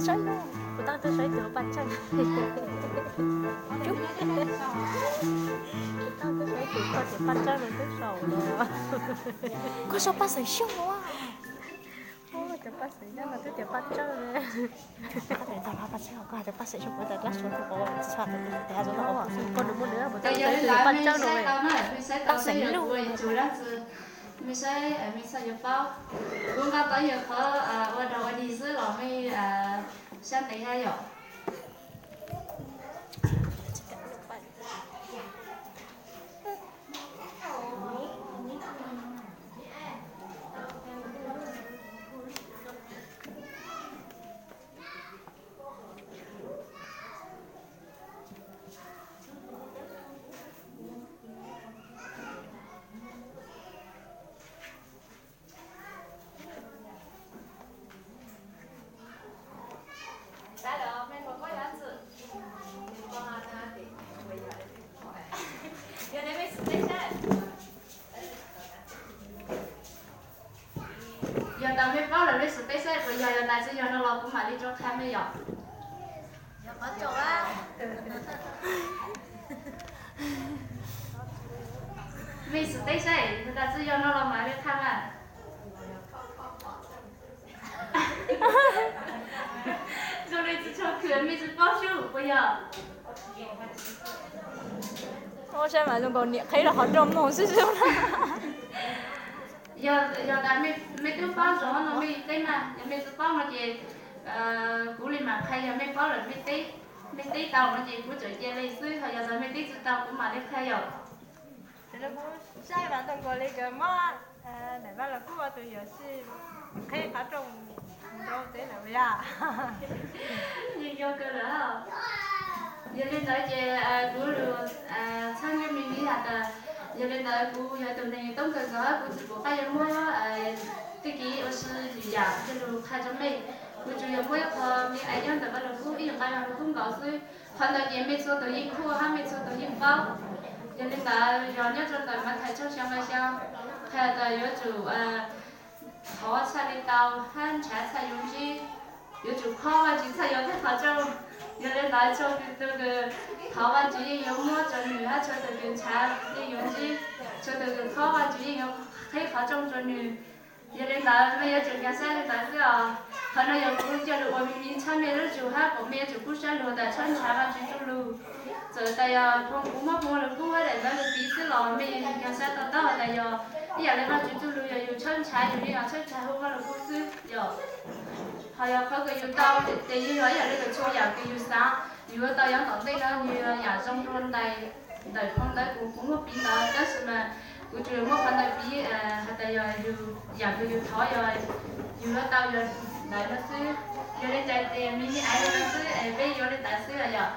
Saib, kuv tau tuaj saib tus paj tsawb. Kuv tau tuaj saib tus koj tias paj tsawb no twb saum no. Koj sau paj xeem xyooj no. Tus paj xeem xyooj no twb tias paj tsawb li. Koj tias ntog paj tsawb, koj hais tias paj xeem xyooj, kuv tias dab suav tus qos tsis tshua tus tias zoo no. Koj nws muaj nws paj tsawb no. Paj xeem luj. Mej saib, mej txhaj yuav paub. Kuv nqa tau yog qhov ua dog ua dig xwb los mej sab ntev thiab yom. Yog tas mej paub lawm mej xub teb saib puas yog, yog tas tsis yog no los kuv mam li rov qha mej yom. Mej xub teb saib, yog tas tsis yog no los mam li qha mas. Zoo li tsis tshua khwm, mej tsis paub sub puas yog? Ua saib mas zoo nkaus niam qheb rau qhov rooj moog xwb xwb. Yog tas mej twb paub zoo no mej teb mas, yog mej tsis paub no ces kuv li mam qha, yog mej paub lawm mej teb tau no ces kuv tseem cia li xwb, ho yog tas mej teb tsis tau kuv mam li qha yom. Saib mas zoo nkaus li kws muab daim Vaj Lug Kub ua tus yuam sij qheb qhov rooj rau teb lawm yom. Yeej yog kawg lawm. Yog li ntawd ces kuv lug txhawb ntsej mej li has tas, yog li ntawd kuv yog tus neeg toob kawg nkaus, kuv tsis pum qab yuav muab tej kev ua si yam coj lug qha rau mej. Kuv tsuas yog muab ib qho me ais nyob ntawm Vaj Lug Kub, ib yam nqe Vaj Lug Kub nkaus xwb. Qhov ntawd ces mej txhua tus yeej khuj hab mej txhua tus yeej paub. Yog li ntawd yog nyob rau ntawm Mathais tshooj xya nqe xya qhia tas yuav tsum thov txhaj li tau hab nrhav txhaj yuav ntsib, yuav tsum khob Vajtswv txhaj yuav qheb qhov rooj. Yog li ntawd txhua tus kws thov Vajtswv yeej yuav muab rau nwg hab txhua tus kws nrhav yeej yuav ntsib, txhua tus kws khob Vajtswv yeej yuav qheb qhov rooj rau nwg. Yog li ntawd mej yuav tsum nkag siab li ntawd xwb os. Qhov no yog kuv coj lug ua me me tshab mej lub tsum hab kom mej yuav tsum kub sab lug tas txhob nrhav Vajtswv txuj lug. Txawm tas yog kuv muab Vaj Lug Kub hab daim Vaj Lug Kub xwb los mej nkag siab to taub tas yog ib yam li Vajtswv txuj lug yog yus txhob nrhav, yus yeej yog txhob nrhav hu Vaj Lug Kub xwb yom. Ho yog qhov kws yus tau ces yeej yog ib yam li kws txhua yam kws yus xaav yus yuav tau yav tom ntej no nws yog yam zoo dua ntais ntawm phoo ntawv kws kuv muab piv ntawd, tab sis mas kuv tsuas yog muab qhov ntawd piv has tas yog yam kws yus thov yog yus yuav tau yog ntawd no xwb. Yog li ntawd ces me me ais no xwb es peb yuav li ntawd xwb yom.